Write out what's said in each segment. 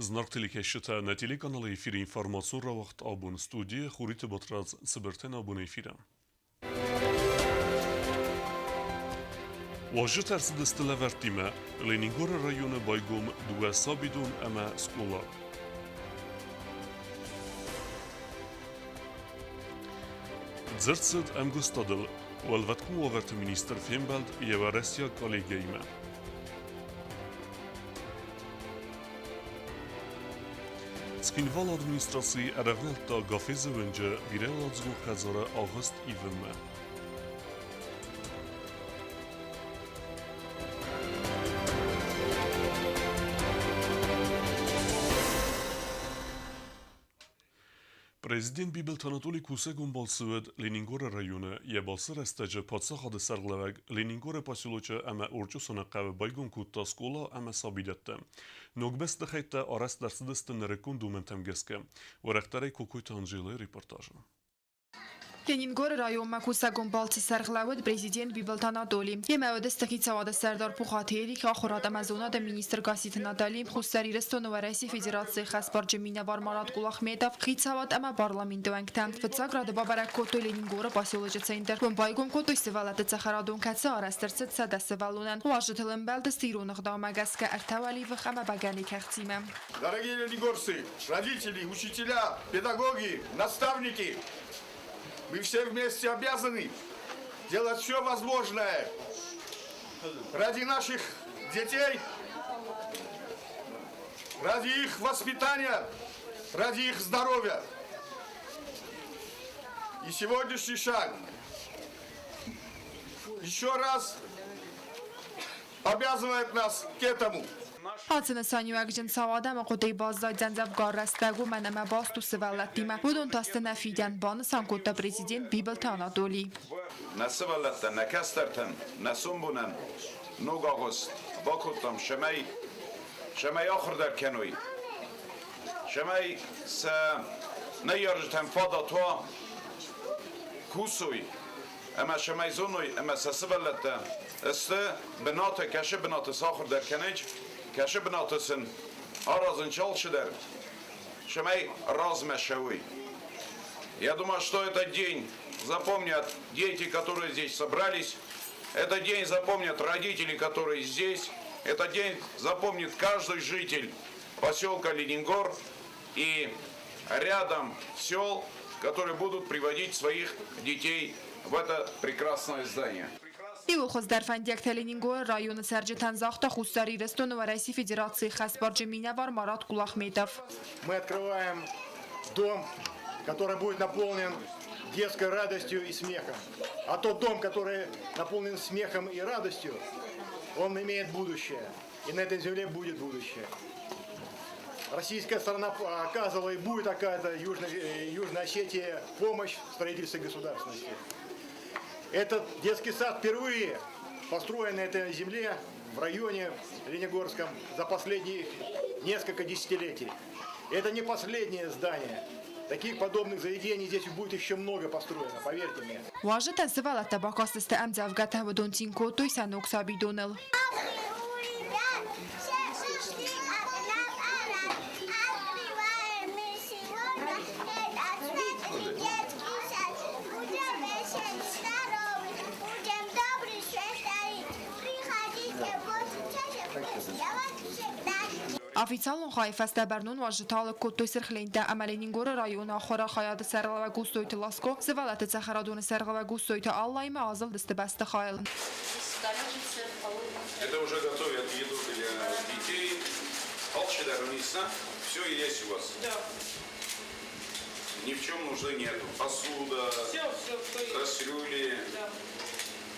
Зынаргъ телекӕсджытӕ, нӕ телеканалы эфиры информацион рауагъд абон студийы Хуриты Батрадз цыбыртӕн абоны эфиры. Уазджытӕ ӕрцыдысты лӕвӕрттимӕ. Ленингоры районы байгом дыууӕ сабидон ӕмӕ скъола. Дзырд цыд ӕмгуыстадыл. Уӕлвӕткон уавӕрты министр фембӕлд йӕ уӕрӕсейаг коллегӕимӕ. Цхинвалы администраци ӕрӕвнӕлдта Гафезы уынджы бирӕуӕладзыгон хӕдзары агъуыст ивынмӕ. Президент Бибылты Анатолий кусӕгон балцы уыд Ленингоры районы. Йӕ балцы рӕстӕджы паддзахады сӕргълӕууӕг Ленингоры поселочы ӕмӕ Орчъосаны хъӕуы байгом кодта скъола ӕмӕ сабидӕттӕ. Ног бӕстыхӕйттӕ арӕзт ӕрцыдысты нырыккон домӕнтӕм гӕсгӕ. Уӕрӕхдӕрӕй Кокойты Анжелӕйы репортажы. Ленингоры районмӕ кусӕгон балцы сӕргълӕууӕг президент Бибылты Анатоли. Йемӕ уыдысты хицауады сӕрдар Пухаты Эрик, ахуырад ӕмӕ зонады министр Гасситы Натали, Хуссар Ирыстоны Уӕрӕсейы Федерацийы хӕсбарджын минӕвар Марат Кулахметов, хицауад ӕмӕ парламенты уӕнгтӕ. Фыццаг рады бабӕрӕг кодтой Ленингоры поселочы центр. Уым байгом кодтой сывӕллӕтты цӕхӕрадон, кӕцы арӕзт ӕрцыд 100 сывӕллонӕн. Уазджытыл ӕмбӕлдысты ирон ӕгъдаумӕ гӕсгӕ ӕртӕ уӕливых ӕмӕ бӕгӕныйы кӕхцимӕ. Дорогие ленигорцы, родители, учителя, педагоги, наставники, мы все вместе обязаны делать все возможное ради наших детей, ради их воспитания, ради их здоровья. И сегодняшний шаг еще раз обязывает нас к этому. Ацы нысаниуӕгджын цау адӕмы хъуыдыйы баззайдзӕн дзӕвгар рӕстӕг, уымӕн ӕмӕ баст у сывӕллӕттимӕ. Уыдон та сты нӕ фидӕн, банысан кодта президент Бибылты Анатолий. Нӕ сывӕллӕттӕ, нӕ кӕстӕртӕн, нӕ сомбонӕн ног агъуыст бакодтам, цӕмӕй, цӕмӕй ахуыр дӕр кӕной, цӕмӕй сӕ ныййарджытӕн фадат уа кусой ӕмӕ цӕмӕй зоной ӕмӕ сӕ сывӕллӕттӕ сты бынаты, кӕцы бынаты сахуыр дӕр кӕнынц, кӕцы бынаты сын аразынц алцыдӕр, цӕмӕй размӕ цӕуой. Я думаю, что этот день запомнят дети, которые здесь собрались, этот день запомнят родители, которые здесь, этот день запомнит каждый житель поселка Ленингор и рядом сел, которые будут приводить своих детей в это прекрасное здание. Иууыл хуыздӕр фӕндиӕгтӕ Ленингоры районы цӕрджытӕн загъта Хуссар Ирыстоны Уӕрӕсейы Федерацийы хӕсбарджын минӕвар Марат Кулахметов. Мы открываем дом, который будет наполнен детской радостью и смехом. А тот дом, который наполнен смехом и радостью, он имеет будущее. И на этой земле будет будущее. Российская сторона оказывала и будет оказывать Южной Осетии помощь в строительстве государственности. Этот детский сад впервые построен на этой земле в районе Ленигорском за последние несколько десятилетий. Это не последнее здание. Таких подобных заведений здесь будет еще много построено, поверьте мне. Уазджытӕ сывӕллӕттӕ бакастысты ӕмдзӕвгӕтӕ, уыдон цин кодтой сӕ ног сабидоныл. Открываем мы сегодня этот светлый детский сад. Будем веселы, здоровы, будем добры, счастливы. Приходите больше чаще, я вас всегда Официалон хайы фӕстӕ бӕрнон уазджытӕ алыг кодтой сырх лентӕ ӕмӕ Ленингоры районы ахуыры хайады сӕргълӕууӕг Гуссойты Ласко, сывӕллӕтты цӕхӕрадоны сӕргълӕууӕг Гуссойты Аллаимӕ азылдысты бӕстыхайыл. Это уже готовят еду для детей. Алчидар унесла. Все есть у вас. Да. Ни в чем нужды нету. Посуда, Все, все, все есть. кастрюли, Да,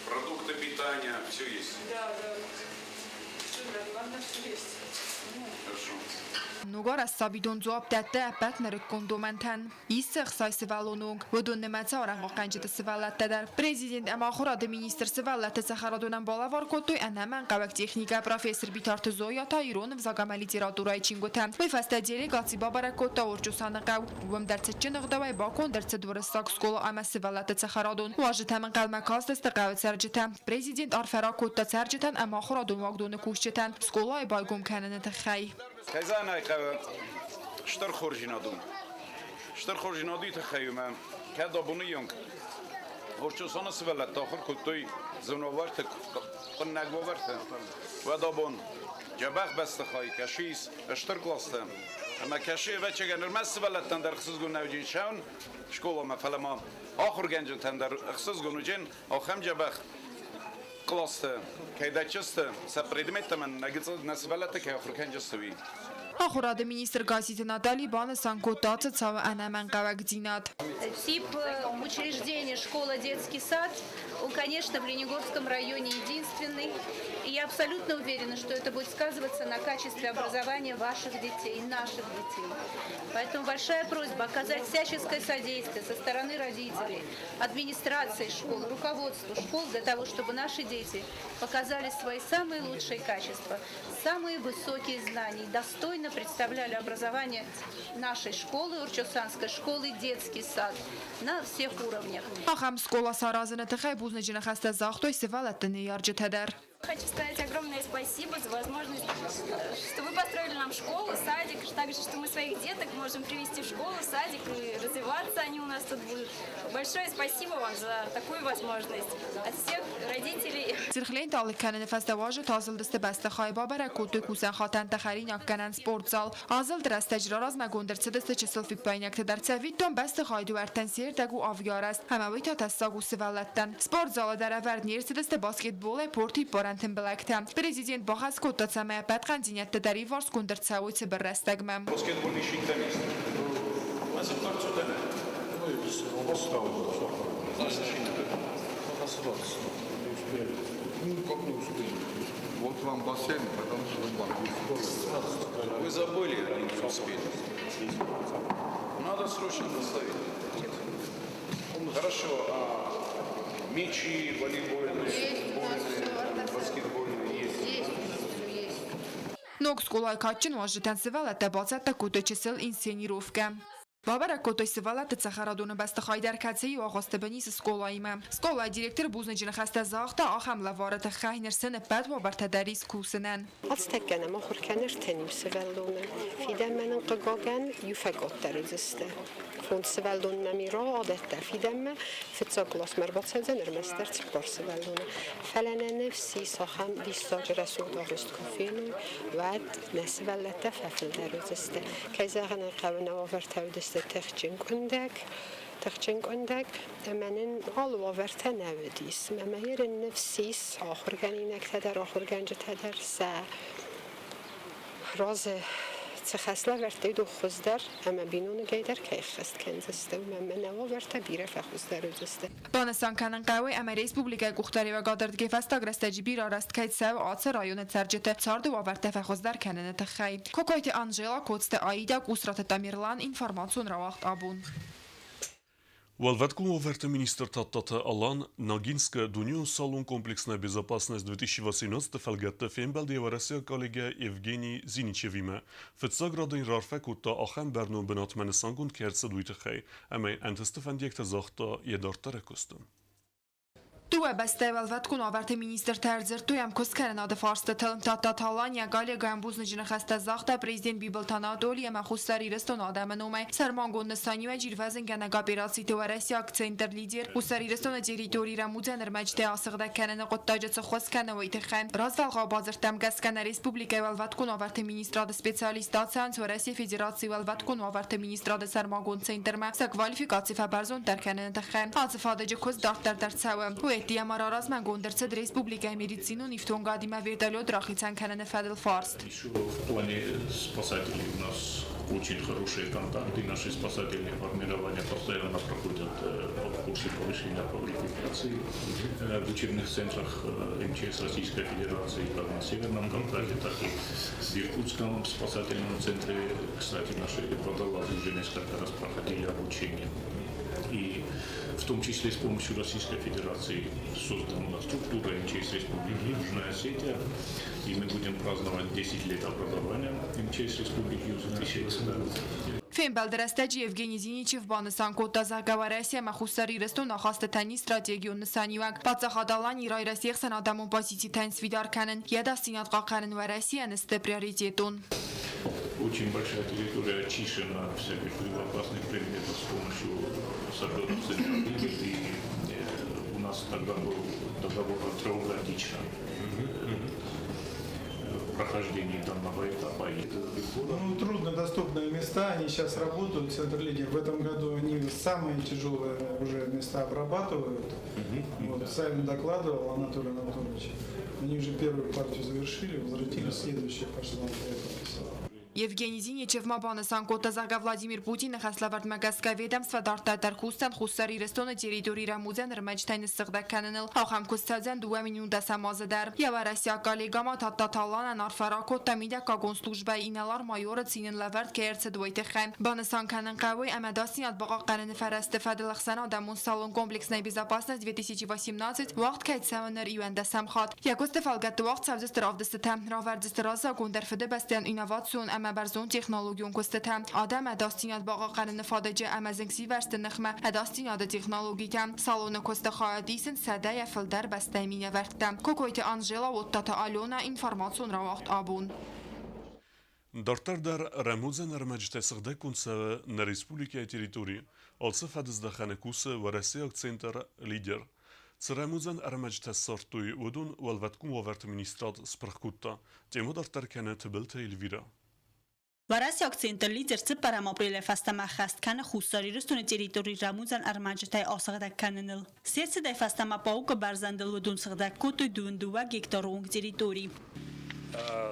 продукты питания, все есть. да. Все нормально, все есть. Хорошо. Ногарӕзт сабидон дзуапп дӕтты ӕппӕт нырыккон домӕнтӕн. Ис дзы 60 сывӕллоны онг, уыдон нымӕцы арӕнхъахъхъӕнджыты сывӕллӕттӕ дӕр. Президент ӕмӕ ахуырады министр сывӕллӕтты цӕхӕрадонӕн балӕвар кодтой ӕнӕмӕнгхъӕуӕг техникӕ. Профессор Битарты Зоя та ирон ӕвзаг ӕмӕ литературӕйы чингуытӕ. Уый фӕстӕ делегаци бабӕрӕг кодта Орчъосаны хъӕу. Уым дӕр цытджын ӕгъдауӕй баконд ӕрцыд уырыссаг скъола ӕмӕ сывӕллӕтты цӕхӕрадон. Уазджытӕм ӕнхъӕлмӕ кастысты хъӕуы цӕрджытӕ. Президент арфӕ ракодта цӕрджытӕн ӕмӕ ахуырадон уагдоны кусджытӕн скъолайы байгом кӕныны тыххӕй. Кӕй зӕгъын ӕй хъӕуы, стыр хорздзинад у. Стыр хорздзинад уый тыххӕй у, ӕмӕ кӕд абоны онг Орчъосаны сывӕллӕттӕ ахуыр кодтой зын уавӕрты, къуыннӕг уавӕрты, уӕд абон дзӕбӕх бӕстыхай кӕсы ис стыр кълӕсты. Ӕмӕ кӕсы, ӕвӕццӕгӕн, ӕрмӕст сывӕллӕттӕн дӕр ӕхсызгон нӕ уыди цӕуын скъоламӕ, фӕлӕ ма ахуыргӕнджытӕн дӕр ӕхсызгон уыдзӕн ахӕм дзӕбӕх кълӕсты кӕй дӕтдзысты, сӕ предметтӕм нӕ гыццыл нӕ сывӕллӕтты кӕй ахуыр кӕндзысты, уый. Ахуырады министр Гасситы Натали банысан кодта ацы цауы ӕнӕмӕнгхъӕуӕгдзинад. Тип учреждения школа-детский сад, он, конечно, в Ленингорском районе единственный. И я абсолютно уверена, что это будет сказываться на качестве образования ваших детей, наших детей. Поэтому большая просьба оказать всяческое содействие со стороны родителей, администрации школ, руководства школ для того, чтобы наши дети показали свои самые лучшие качества, самые высокие знания и достойно представляли образование нашей школы, Орчосанской школы, детский сад на всех уровнях. Ахӕм скъола саразыны тыххӕй бузныджы ныхӕстӕ загътой сывӕллӕтты ныййарджытӕ дӕр. Хочу сказать огромное спасибо за возможность, что вы построили нам школу, садик, также, что мы своих деток можем привести в школу, садик и развиваться они у нас тут будут. Большое спасибо вам за такую возможность от всех родителей. Цирхлент алыг кӕныны фӕстӕ уазджытӕ азылдысты бӕстыхайы, бабӕрӕг кодтой кусӕн хатӕнтӕ, хӕринаггӕнӕн, спортзал. Азылды рӕстӕджы размӕгонд ӕрцыдысты чысыл фиппаинӕгтӕ дӕр. Цӕвиттон, бӕстыхайы дуӕрттӕн се рдӕг у авгиарӕзт, ӕмӕ уый та тӕссаг у сывӕллӕттӕн. Спортзалы дӕр ӕвӕрд не рцыдысты баскетболӕй порти иппарӕн тымбылӕгтӕ. Президент бахӕс кодта, цӕмӕй ӕппӕт хъӕндзинӕдтӕ дӕр иуварсгонд ӕрцӕуой цыбыр рӕстӕгмӕ. Баскетбольный щит там есть. Ну, как не успели? Вот вам бассейн, потом Вы забыли, не успели. Надо срочно доставить. Хорошо, а мячи волейбольные, футбольные, баскетбольные есть? Ног скъолайы кадджын уазджытӕн сывӕллӕттӕ бацӕттӕ кодтой чысыл инсценировкӕ. Бабӕрӕг кодтой сывӕллӕтты цӕхӕрадоны бӕстыхай дӕр, кӕцы иу агъуысты бын ис скъолаимӕ. Скъолайы директор бузныджы ныхӕстӕ загъта ахӕм лӕвары тыххӕй, ныр сын ӕппӕт уавӕртӕ дӕр ис кусынӕн. Ацтӕккӕ нӕм ахуыр кӕны ӕртӕ сывӕллоны. Фидӕнмӕ нын, хъыгагӕн, иу фӕкъаддӕр уыдзысты. Фондз сывӕллонмӕ ми адӕтта фидӕнмӕ, фыццаг къласмӕ ӕрбацӕудзӕн ӕрмӕстдӕр цыппар сывӕллоны. Фӕлӕ нӕ ныфс ис, ахӕм диссаджы рӕсугъд агъуыст куы феной, уӕд нӕ сывӕллӕттӕ фӕфылдӕр уыдзысты. Кӕй зӕгъын ӕй хъӕуы, нӕ уавӕртӕ уыдысты тыхджын къуындӕг, ӕмӕ нын алы уавӕртӕ нӕ уыдис. Ӕмӕ ерын ныфс ис, ахуыргӕнинӕгтӕ дӕр, ахуыргӕнджытӕ дӕр сӕ разы цы хӕслӕвӕрдтой, уыдон хуыздӕр ӕмӕ биноныгӕй дӕр кӕй ӕххӕст кӕндзысты, уымӕн ӕмӕ нӕ уавӕртӕ бирӕ фӕхуыздӕр уыдзысты. Банысан кӕнын хъӕуы, ӕмӕ республикӕйы къухдариуӕгады ӕрдгӕй фӕстаг рӕстӕджы бирӕ арӕзт кӕй цӕуы ацы районы цӕрджыты царды уавӕртӕ фӕхуыздӕр кӕныны тыххӕй. Кокойты Анжела, Коцты Аида, Къусраты Тамерлан, информацион рауагъд «Абон». Уӕлвӕткон уавӕрты министр Тадтаты Алан Ногинскы дунеон салон «Комплексная безопасность 2018» фӕлгӕтты фембӕлд йӕ уӕрӕсейаг коллегӕ Евгений Зиничевимӕ. Фыццаг рады йын раарфӕ кодта, ахӕм бӕрнон бынатмӕ нысангонд кӕй ӕрцыд, уый тыххӕй, ӕмӕ йын ӕнтысты фӕндиӕгтӕ загъта йӕ дарддӕры куысты. Дыууӕ бӕстӕйы уӕлвӕткон уавӕрты министртӕ ӕрдзырдтой ӕмкуысткӕнынады фарстытыл. Тадтаты Алан йӕ коллегӕйӕн бузныджы ныхӕстӕ загъта президент Бибылты Анатоли ӕмӕ Хуссар Ирыстоны адӕмы номӕй. Сӕрмагонд нысаниуӕджы ирвӕзынгӕнӕг операциты уӕрӕсейаг центр «Лидер» Хуссар Ирыстоны территорийы рӕмудзӕн ӕрмӕджытӕ асыгъдӕг кӕныны хъуыддаджы цы ххуыс кӕны, уый тыххӕй. Развӕлгъау бадзырдтӕм гӕсгӕ нӕ республикӕйы уӕлвӕткон уавӕрты министрады специалисттӕ ацӕуынц Уӕрӕсейы Федерацийы уӕлвӕткон уавӕрты министрады сӕрмагонд центрмӕ сӕ квалификаци фӕбӕрзонддӕр кӕныны тыххӕй. Ацы фадыджы куыст дарддӕр дӕр цӕуы. Уый ӕдде ма раразмӕгонд ӕрцыд республикӕйы медицинон ифтонгадимӕ вертолет рахицӕн кӕныны фӕдыл фарст. Еще в плане спасателей у нас очень хорошие контакты. Наши спасательные формирования постоянно проходят курсы повышения квалификации в учебных центрах МЧС Российской Федерации, как на Северном Кавказе, так и в Иркутском спасательном центре. Кстати, наши водолазы уже несколько раз проходили обучение. И в том числе с помощью Российской Федерации создана структура МЧС Республики Южная Осетия. И мы будем праздновать 10 лет образования МЧС Республики Южная Осетия. Фембӕлды рӕстӕджы Евгений Зиничев банысан кодта, зӕгъгӕ, Уӕрӕсе ӕмӕ Хуссар Ирыстон ахастытӕн ис стратегион нысаниуӕг. Паддзахад Аланийы райрӕзт ӕхсӕнадӕмон позицитӕн сфидар кӕнын, йӕ ӕдасдзинад хъахъхъӕнын Уӕрӕсейӕн сты приоритетон. Очень большая территория очищена от всяких взрывоопасных предметов с помощью саперов И у нас тогда был договор о трехгодичном прохождении данного этапа. Ну, труднодоступные места, они сейчас работают, Центр Лидер. В этом году они самые тяжелые уже места обрабатывают. Вот, Савин докладывал, Анатолий Анатольевич. Они уже первую партию завершили, возвратили, следующая пошла, я подписал. Евгений Зиничев ма банысан кодта, зӕгъгӕ, Владимир Путины хӕслӕвӕрдмӕ гӕсгӕ ведомство дарддӕр дӕр кусдзӕн Хуссар Ирыстоны территори рӕмудзӕн ӕрмӕджытӕй ныссыгъдӕг кӕныныл. Ахӕм куыст цӕудзӕн 2010 азы дӕр. Йӕ уӕрӕсейаг коллегӕ ма Тадтаты Аланӕн арфӕ ракодта мидӕггагон службӕйы инӕлар-майоры цин ын лӕвӕрд кӕй ӕрцыд, уый тыххӕй. Банысан кӕнын хъӕуы, ӕмӕ ӕдасдзинад бахъахъхъӕныны фӕрӕзты фӕдыл ӕхсӕнадӕмон салон «Комплексная безопасность 2018» уагъд кӕй цӕуы ныр иуӕндӕсӕм хатт. Йӕ куысты фӕлгӕтты уагъд цӕудзысты равдыстытӕ, равӕрдзысты раззагондӕр фыдыбӕстӕйӕн инновацион ӕмӕ бӕрзондтехнологион куыстытӕ, адӕмы ӕдасдзинад бахъахъхъӕныны фадыджы ӕмӕ зынгсивӕрзты ныхмӕ ӕдасдзинады технологитӕ. Салоны куысты хайад исынц сӕдӕйӕ фылдӕр бӕстӕйы минӕвӕрттӕ. Кокойты Анжела, Оттаты Алена, информацион рауагъд «Абон». Дарддӕр дӕр рӕмудзӕн ӕрмӕджытӕ сыгъдӕггонд цӕуы нӕ республикӕйы территорийы. Алцы фӕдыздӕхӕны кусы уӕрӕсейаг центр «Лидер». Цы рӕмудзӕн ӕрмӕджытӕ ссардтой, уыдон Уӕлвӕткон уавӕрты министрад спырх кодта. Темӕ дарддӕр кӕны Тыбылты Эльвирӕ. Уӕрӕсейаг центр «Лидер» цыппӕрӕм апрелӕй фӕстӕмӕ ӕххӕст кӕны Хуссар Ирыстоны территорийы рӕмудзӕн ӕрмӕджытӕй асыгъдӕг кӕныныл. Се рцыдӕй фӕстӕмӕ Паука бӕрзӕндыл уыдон сыгъдӕг кодтой 22 гектары онг территори.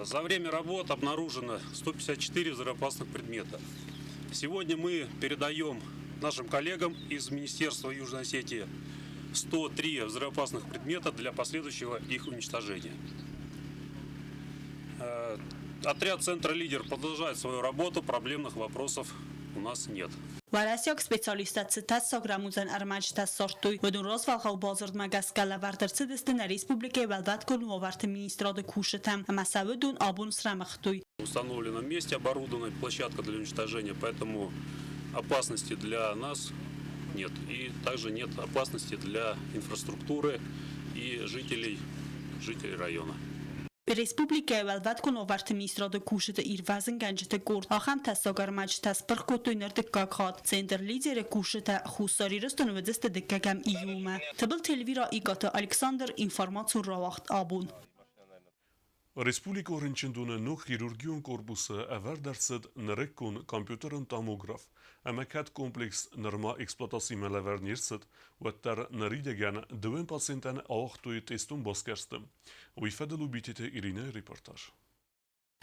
За время работ обнаружено 154 взрывоопасных предмета. Сегодня мы передаем нашим коллегам из Министерства Южной Осетии 103 взрывоопасных предмета для последующего их уничтожения. Отряд центра «Лидер» продолжает свою работу, проблемных вопросов у нас нет. Уӕрӕсейаг специалисттӕ цы тӕссаг рӕмудзӕн ӕрмӕджытӕ ссардтой, уыдон развӕлгъау бадзырдмӕ гӕсгӕ лӕвӕрд ӕрцыдысты нӕ республикӕйы Уӕлвӕткон уавӕрты министрады кусджытӕм ӕмӕ сӕ уыдон абон срӕмыгътой. В установленном месте оборудована площадка для уничтожения, поэтому опасности для нас нет. И также нет опасности для инфраструктуры и жителей района. Республикӕйы Уӕлвӕткон уавӕрты министрады кусджыты ирвӕзынгӕнджыты къорд ахӕм тӕссаг ӕрмӕджытӕ спырх кодтой ныр дыккаг хатт. Центр «Лидер»-ы кусджытӕ Хуссар Ирыстоны уыдзысты дыккӕгӕм июлмӕ. Тыбылты Эльвира, Икъаты Александр, информацион рауагъд «Абон». Республикон рынчындоны ног хирургион корпусы ӕвӕрд ӕрцыд нырыккон компьютерон томограф. Ӕмӕ кӕд комплекс нырма эксплуатацимӕ лӕвӕрд не рцыд, уӕддӕр ныридӕгӕн дыууӕ пациентӕн ауагътой тестон басгӕрсты. Уый фӕдыл у Битеты Иринӕйы репортаж.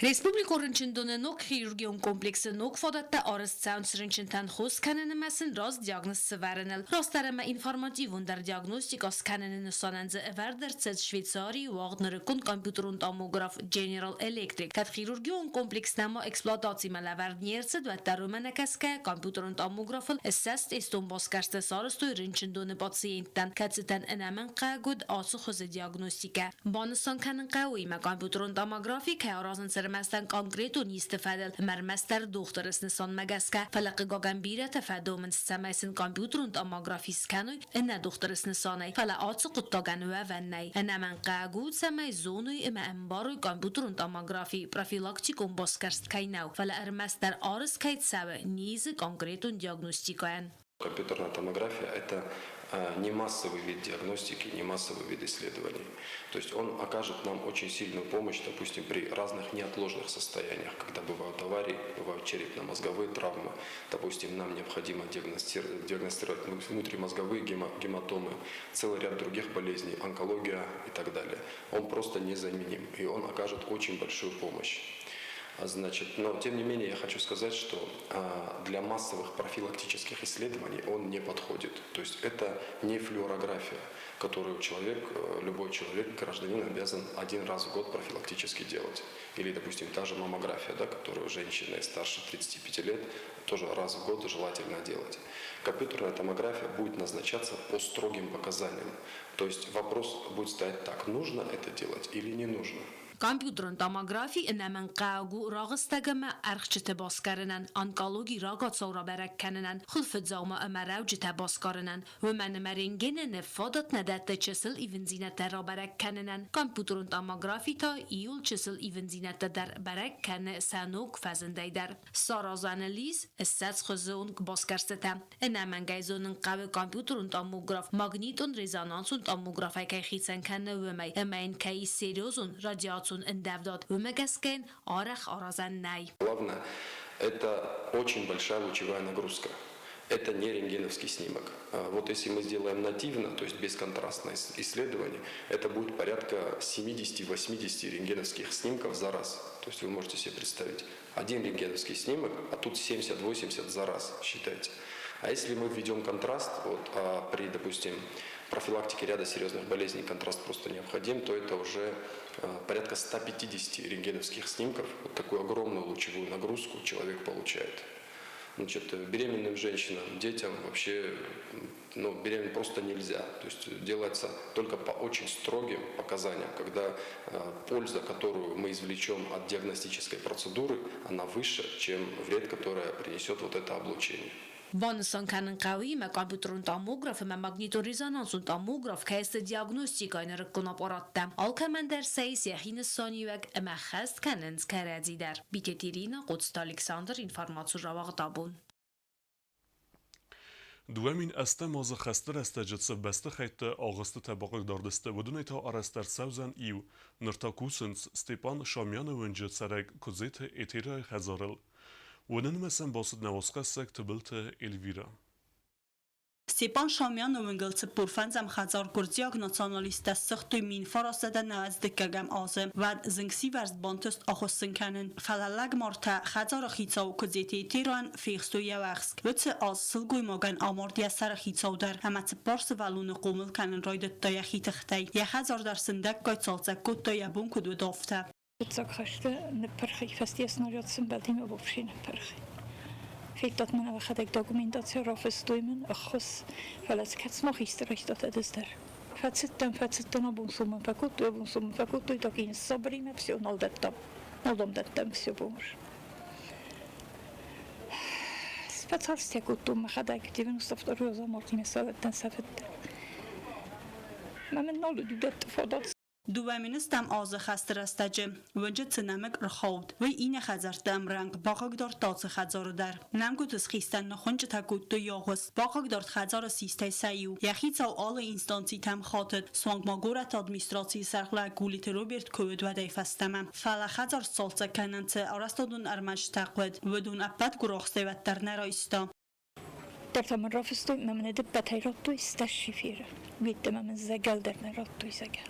Республикон рынчындоны ног хирургион комплексы ног фадӕттӕ арӕзт цӕуынц рынчынтӕн хос кӕнын ӕмӕ сын раст диагноз сӕвӕрыныл. Растдӕр ӕмӕ информативондӕр диагностикӕ скӕныны нысанӕн дзы ӕвӕрд ӕрцыд Швейцарийы уагъд нырыккон компьютерон томограф General Electric. Кӕд хирургион комплекс нӕма эксплуатацимӕ лӕвӕрд не рцыд, уӕддӕр уымӕ нӕ кӕсгӕйӕ компьютерон томографыл 20 тестон басгӕрсты сарӕзтой рынчындоны пациенттӕн, кӕцытӕн ӕнӕмӕнгхъӕуӕг уыд ацы хуызы диагностикӕ. Банысан кӕнын хъӕуы, уыимӕ компьютерон томографи кӕй аразынц ӕрмӕстӕн конкретон исты фӕдыл ӕмӕ ӕрмӕстдӕр дохтыры снысанмӕ гӕсгӕ, фӕлӕ хъыгагӕн бирӕтӕ фӕдомынц, цӕмӕй сын компьютерон томографи скӕной ӕнӕ дохтыры снысанӕй, фӕлӕ ацы хъуыддагӕн уӕвӕн нӕй. Ӕнӕмӕнгхъӕуӕг у, цӕмӕй зоной ӕмӕ ӕмбарой компьютерон томографи профилактикон басгӕрст кӕй нӕу, фӕлӕ ӕрмӕстдӕр арӕзт кӕй цӕуы низы конкретон диагностикӕйӕн. Компьютерная томография – это не массовый вид диагностики, не массовый вид исследований. То есть он окажет нам очень сильную помощь, допустим, при разных неотложных состояниях, когда бывают аварии, бывают черепно-мозговые травмы. Допустим, нам необходимо диагностировать внутримозговые гематомы, целый ряд других болезней, онкология и так далее. Он просто незаменим, и он окажет очень большую помощь. Значит, но тем не менее я хочу сказать, что для массовых профилактических исследований он не подходит. То есть это не флюорография, которую человек, любой человек, гражданин обязан один раз в год профилактически делать. Или, допустим, та же маммография, да, которую женщины старше 35 лет тоже раз в год желательно делать. Компьютерная томография будет назначаться по строгим показаниям. То есть вопрос будет стоять так, нужно это делать или не нужно. Компьютерон томографи ӕнӕмӕнгхъӕуӕг у рагъыстӕг ӕмӕ ӕрхджыты басгарынӕн, онкологи рагацау рабӕрӕг кӕнынӕн, хуылфыдзаума ӕмӕ рӕуджытӕ басгарынӕн. Уымӕн ӕмӕ рентгенӕн фадат нӕ дӕтты чысыл ивындзинӕдтӕ рабӕрӕг кӕнынӕн, компьютерон томографи та иуыл чысыл ивындзинӕдтӕ дӕр бӕрӕг кӕны сӕ ног фӕзындӕй дӕр. Саразӕны лиз 20 хуызы онг басгӕрстытӕ. Ӕнӕмӕнгӕй зонын хъӕуы компьютерон томограф магнитон-резонансон томографӕй кӕй хицӕн кӕны, уымӕй, ӕмӕ йын кӕй ис серьезон радиацион ӕндӕвдад, уымӕ гӕсгӕ йын арӕх аразӕн нӕй. Главное, это очень большая лучевая нагрузка. Это не рентгеновский снимок. Вот если мы сделаем нативно, то есть бесконтрастное исследование, это будет порядка 70-80 рентгеновских снимков за раз. То есть вы можете себе представить, один рентгеновский снимок, а тут 70-80 за раз, считайте. А если мы введем контраст, вот, а при, допустим, профилактике ряда серьезных болезней контраст просто необходим, то это уже порядка 150 рентгеновских снимков. Вот такую огромную лучевую нагрузку человек получает. Значит, беременным женщинам, детям вообще, ну, беременным просто нельзя. То есть делается только по очень строгим показаниям, когда польза, которую мы извлечем от диагностической процедуры, она выше, чем вред, который принесет вот это облучение. Банысан кӕнын хъӕуы ӕмӕ компьютерон томограф ӕмӕ магниторезонансон томограф кӕй сты диагностикӕйы нырыккон аппараттӕ. Алкӕмӕн дӕр сӕ ис йӕхи нысаниуӕг ӕмӕ хӕст кӕнынц кӕрӕдзи дӕр. Битеты Ирина, Хъоцты Александр, информацион рауагъд абон. 2008 азы хӕсты рӕстӕджы цы бӕстыхӕйтты агъуыстытӕ бахъыгдард сты, уыдонӕй та арӕзт ӕрцӕудзӕн иу. Ныр та кусынц Степан Шамяны уынджы цӕрӕг Куыдзеты Этерайы хӕдзарыл. Уынынмӕ сӕм бацыд нӕ уацхӕссӕг Тыбылты Эльвирӕ. Степан Шаумяны уынгыл 45-ӕм хӕдзар гуырдзиаг националисттӕ ссыгътой 1992 азы. Уӕд зынгсивӕрзт бантыст ахуыссын кӕнын. Фӕлӕ лӕгмартӕ хӕдзары хицау Куыдзеты Этерӕн фехстой йӕ уӕхск. Уыцы аз сылгоймагӕн амард йӕ сӕры хицау дӕр ӕмӕ цыппар сывӕллоны хъомыл кӕнын райдыдта йӕхи тыхтӕй. Йӕ хӕдзар дӕр сындӕггай цалцӕг кодта йӕ бон куыд уыд, афтӕ. Фыццаг хӕсты ныппырх и, фӕстийӕ снаряд сӕмбӕлди мӕ вовсе ныппырх. Федтат мын ӕхӕдӕг документаци рафыстой мын ӕххуыс, фӕлӕ кӕд сымах исты райстат ӕдас дӕр. Фӕцыдтӕн, фӕцыдтӕн, абон сомын фӕкодтой, абон сомын фӕкодтой, так и ныссабыримӕ все нал дӕттам. Нал дам дӕттӕм все помощь. Фӕцарстӕ кодтон мӕхӕдӕг 92 аз амардимӕ сӕвӕттӕн сӕфӕттӕ. Мӕ мын нал уыд уыдӕтты фадат. Дыууӕ министӕм азы хӕсты рӕстӕджы уынджы цы нӕмыг ӕрхауд, уый иннӕ хӕдзӕртты ӕмрӕнхъ бахъыгдардта ацы хӕдзары дӕр. Нӕмгуыты схъистӕн ныххуынчъытӕ кодтой агъуыст. Бахъыгдард хӕдзары систӕй сӕ иу. Йӕ хицау алы инстанцитӕм хатыд, суанг ма горӕты администрацийы сӕргълӕууӕг Гулиты Роберт куы уыд, уӕдӕй фӕстӕмӕ. Фӕлӕ хӕдзар сцалцӕг кӕнын цы арӕзтадон ӕрмӕджытӕ хъуыд, уыдон ӕппӕт гуырахстӕй уӕддӕр нӕ райста. Дӕр та мын рафыстой ӕмӕ мын ӕдӕппӕтӕй радтой стӕс шиферы. Уеддӕмӕ мын зӕгӕл дӕр нӕ радтой зӕгӕл.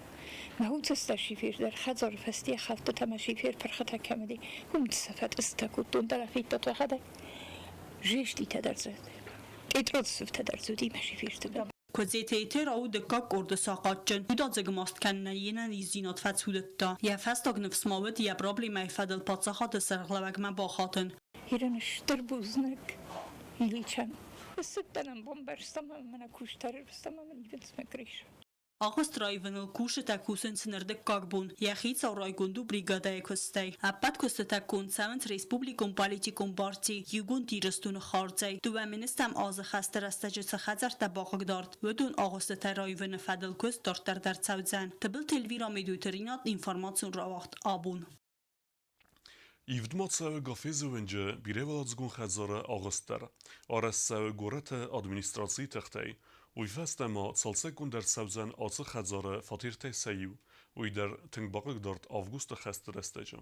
Мӕ уыцы стӕс шифер дӕр хӕдзары фӕсте хӕлдтытӕ ӕмӕ шифер пырхытӕ кӕм уыди, уым сӕ фӕтъыстӕ кодтон дӕр федтат уӕхӕдӕг. Жеститӕ дӕр дзы, тъетъроты сыфтӕ дӕр дзы уыди мӕ шиферты бын. Куыдзеты Этера у дыккаг къорды сахъатджын. Иудадзыг маст кӕнынӕй йе нӕниздзинад фӕцудыдта. Йӕ фӕстаг ныфс ма уыд йӕ проблемӕйы фӕдыл паддзахады сӕргълӕууӕгмӕ бахатын. Ирӕн стыр бузныг Ильичӕн. Ссыдтӕн ӕм бамбӕрстам ӕмӕ мӕнӕ кустӕр ӕрвыстам ӕмӕ ивынц мӕ крыша. Агъуыст раивыныл кусытӕ кусынц ныр дыккаг бон. Йӕ хицау райгонд у бригадӕйы куыстӕй. Ӕппӕт куыстытӕ конд цӕуынц республикон политикон парти Иугонд Ирыстоны хардзӕй. Дыууӕ министӕм азы хӕсты рӕстӕджы цы хӕдзӕрттӕ бахъыгдард, уыдон агъуыстытӕ раивыны фӕдыл куыст дарддӕр дӕр цӕудзӕн. Тыбылты Эльвира Медойты Ринат информацион рауагъд абон. Ивд ма цӕуы Гафезы уынджы бирӕуӕладзыгон хӕдзары агъуыст дӕр. Арӕзт цӕуы горӕты администрацийы тыхтӕй. Уый фӕстӕ ма цалцӕггонд ӕрцӕудзӕн ацы хӕдзары фатертӕй сӕ иу. Уый дӕр тынг бахъыгдард августы хӕсты рӕстӕджы.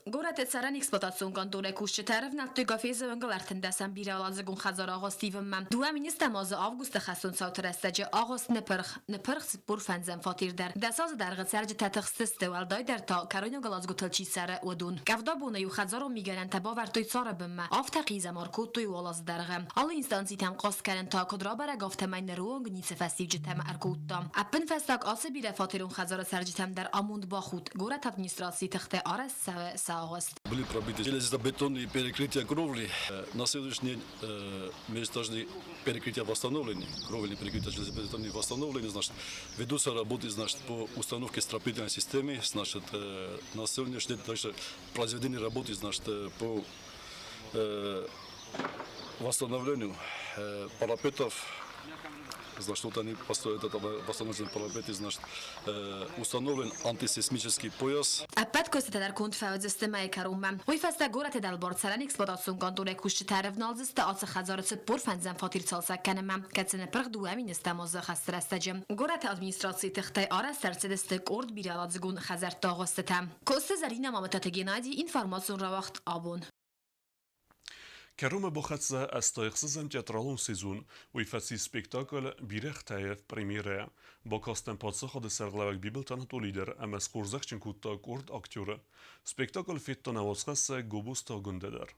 Горӕты цӕрӕн эксплуатацион конторӕйы кусджытӕ ӕрӕвнӕлдтой Гафезы уынгыл ӕртындӕсӕм бирӕуӕладзыгон хӕдзары агъуыст ивынмӕ. Дыууӕ министрӕм азы августы хӕстон цауты рӕстӕджы агъуыст ныпырх. Ныпырх 45-ӕм фатер дӕр. 10 азы дӕргъы цӕрджытӕ тыхстысты, уӕлдайдӕр та кӕройнаг уӕладзгуытыл чи цӕры, уыдон. Къӕвдабоны-иу хӕдзарон мигӕнӕнтӕ бавӕрдтой цары бынмӕ, афтӕ хъизӕмар кодтой уал азы дӕргъы. Алы инстанцитӕм хъаст кӕнын та куыд рабӕрӕг, афтӕмӕй ныры онг ницы фӕстиуджытӕм ӕркодта. Ӕппынфӕстаг ацы бирӕфатерон хӕдзары цӕрджытӕм дӕр амонд бахудт. Горӕты администрацийы тыхтӕ арӕзт цӕуы сӕ ацы агъуыст. Были пробиты железобетонные перекрытия кровли. На сегодняшний день межэтажные перекрытия восстановлены, кровельные перекрытия железобетонные восстановлены, значит, ведутся работы, значит, по установке стропительной системы, значит, на сегодняшний день также произведены работы, значит, по восстановлению парапетов. Значит, вот они построят это восстановленные парапеты, значит, установлен антисейсмический пояс. Ӕппӕт куыстытӕ дӕр конд фӕуыдзысты мӕйы кӕронмӕ. Уый фӕстӕ горӕты дӕлбар цӕрӕн эксплуатацион конторӕйы кусджытӕ ӕрӕвналдзысты ацы хӕдзары 45-ӕм фатер цалцӕг кӕнынмӕ, кӕцы ныппырх 2010 азы хӕсты рӕстӕджы. Горӕты администрацийы тыхтӕй арӕзт ӕрцыдысты къорд бирӕуӕладзыгон хӕдзӕртты агъуыстытӕ. Коцты Зӕринӕ, Мамытаты Геннадий, информацион рауагъд «Абон». Кӕронмӕ бахӕццӕ 86-ӕм театралон сезон. Уый фӕци спектакль «Бирӕгътӕ-йы премьерӕ. Бакастӕн паддзахады сӕргълӕууӕг Бибылты Анатолий дӕр ӕмӕ схорзӕхджын кодта къорд актеры. Спектакль федта нӕ уацхӕссӕг Гобозты Агуындӕ дӕр.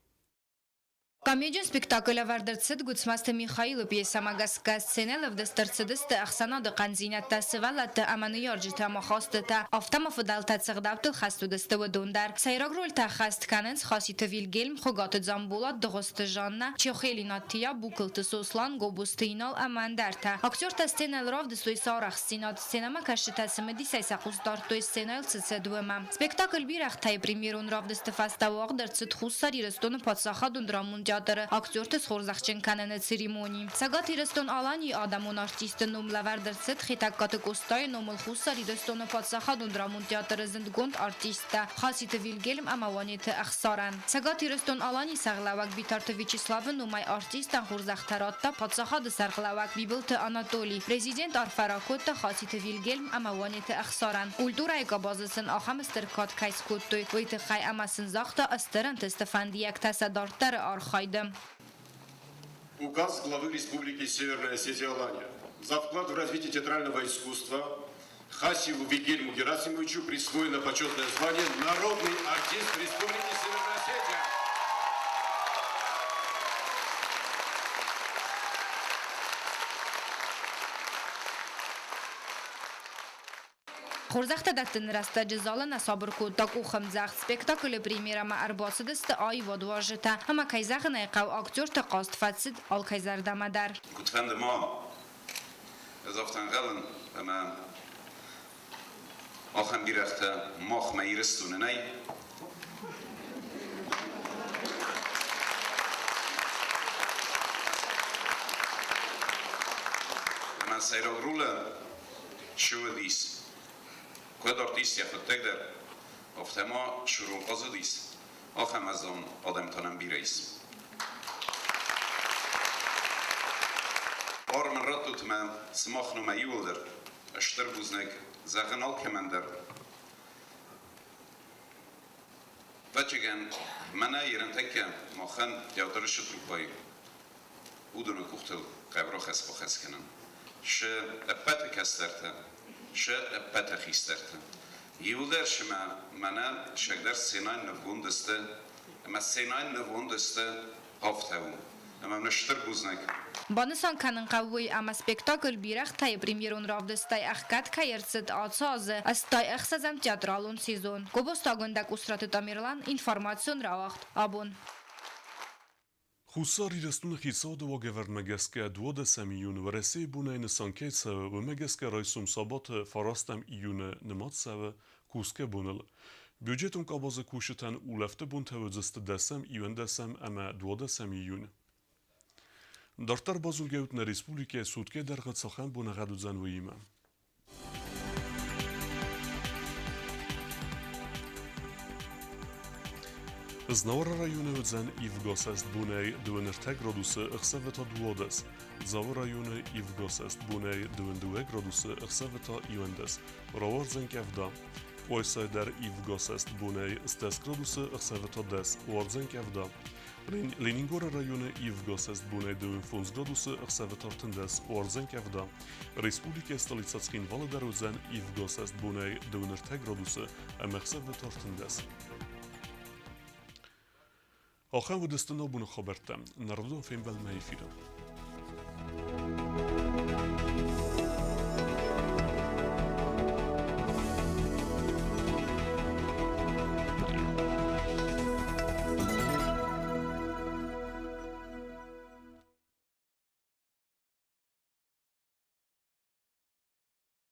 Комедион спектакль ӕвӕрд ӕрцыд Гуыцмӕзты Михаилы пьесӕмӕ гӕсгӕ. Сценӕйыл ӕвдыст ӕрцыдысты ӕхсӕнады хъӕндзинӕдтӕ, сывӕллӕтты ӕмӕ ныййарджыты ӕмахастытӕ, афтӕ ма фыдӕлтӕ цы ӕгъдӕуттыл хӕст уыдысты, уыдон дӕр. Сӕйраг рольтӕ ӕххӕст кӕнынц Хаситы Вильгельм, Хуыгаты Дзамболат, Дыгъуызты Жаннӕ, Чехелина Тия, Букылты Сослан, Гобозты Инал ӕмӕ ӕндӕртӕ. Актертӕ сценӕйыл равдыстой сӕ арӕхстдзинад. Сценӕмӕкӕсджытӕ цымыдисӕй сӕ хъус дардтой сценӕйыл цы цыд, уымӕ. Спектакль «Бирӕгътӕ-йы премьерон равдысты фӕстӕ уагъд ӕрцыд Хуссар Ирыстоны паддзахадон драмон театры актерты схорзӕхджын кӕныны церемони. Цӕгат Ирыстон-Аланийы адӕмон артисты ном лӕвӕрд ӕрцыд Хетӕгкаты Къостайы номыл Хуссар Ирыстоны паддзахадон драмон театры зындгонд артисттӕ Хаситы Вильгельм ӕмӕ Уанеты Ӕхсарӕн. Цӕгат Ирыстон-Аланийы сӕргълӕууӕг Битарты Вячеславы номӕй артисттӕн хорзӕхтӕ радта паддзахады сӕргълӕууӕг Бибылты Анатолий. Президент арфӕ ракодта Хаситы Вильгельм ӕмӕ Уанеты Ӕхсарӕн. Культурӕйы къабазы сын ахӕм стыр кад кӕй скодтой, уый тыххӕй ӕмӕ сын загъта стыр ӕнтысты фӕндиӕгтӕ сӕ дарддӕры архайды. Указ главы Республики Северная Осетия-Алания за вклад в развитие театрального искусства Хасиеву Вильгельму Герасимовичу присвоено почетное звание «Народный артист Республики Северная Осетия». Хорзӕхтӕ дӕттыны рӕстӕджы залы нӕ сабыр кодта къухӕмдзӕгъд. Спектаклы премьерӕмӕ ӕрбацыдысты аивадуарзджытӕ ӕмӕ, кӕй зӕгъын ӕй хъӕуы, актерты хъазт фӕцыд алкӕй зӕрдӕмӕ дӕр. Куыдфӕнды ма, ӕз афтӕ ӕнхъӕлын, ӕмӕ ахӕм бирӕгътӕ махмӕ Ирыстоны нӕй. Ӕмӕ сӕйраг ролы чи уыдис, куыд артист йӕхӕдӕг дӕр, афтӕ ма Шурон хъазыдис, ахӕм ӕзон адӕмтӕ нӕм бирӕ ис. Бар мын раттут мӕ сымах номӕй иууылдӕр стыр бузныг зӕгъын алкӕмӕн дӕр. Ӕвӕццӕгӕн, мӕнӕ ерынтӕккӕ махӕн театры труппӕйы уыдоны къухтыл хъӕбырахӕц-бахӕц кӕнын. Се ӕппӕты кӕстӕртӕ, се ӕппӕты хистӕртӕ. Иуылдӕр сымӕ мӕнӕ сӕгдӕр сценӕйы нывгонд сты, ӕмӕ сценӕйы нывонд сты афтӕ у. Ӕмӕ мын стыр бузныг. Банысан кӕнын хъӕуы уый, ӕмӕ спектакль «Бирӕгътӕ-йы» премьерон равдыстӕй ӕхгӕд кӕй ӕрцыд ацы азы 86-ӕм театралон сезон. Гобозты Агуындӕ Къусраты Тамерлан, информацион рауагъд «Абон». Хуссар Ирыстоны хицауады уагӕвӕрдмӕ гӕсгӕ 12 июны Уӕрӕсейы бонӕй нысан кӕй цӕуы, уымӕ гӕсгӕ райсом сабаты 9 июны нымад цӕуы кусгӕ боныл. Бюджетон къабазы кусджытӕн улӕфты бонтӕ уыдзысты дӕсӕм, иуӕндӕсӕм ӕмӕ 12 июнь. Дарддӕр базонгӕ ут нӕ республикӕйы суткӕйы дӕргъы цахӕм боныгъӕд уыдзӕн, уыимӕ. Знауыры районы уыдзӕн ивгӕсӕст бонӕй 23 градусы, ӕхсӕвы та 12. Дзауы районы ивгӕсӕст бонӕй 22 градусы, ӕхсӕвы та 11. Рауардзӕн къӕвда. Къуайсайы дӕр ивгӕсӕст бонӕй 10 градусы, ӕхсӕвы та 10. Уардзӕн къӕвда. Ленингоры районы ивгӕсӕст бонӕй 25 градусы, ӕхсӕвы та 13. Уардзӕн къӕвда. Республикӕйы столицӕ Цхинвалы дӕр уыдзӕн ивгӕсӕст бонӕй 23 градусы ӕмӕ ӕхсӕвы та 13. Ахӕм уыдысты ногбоны хабӕрттӕ. Народон фембӕлдмӕ эфиры.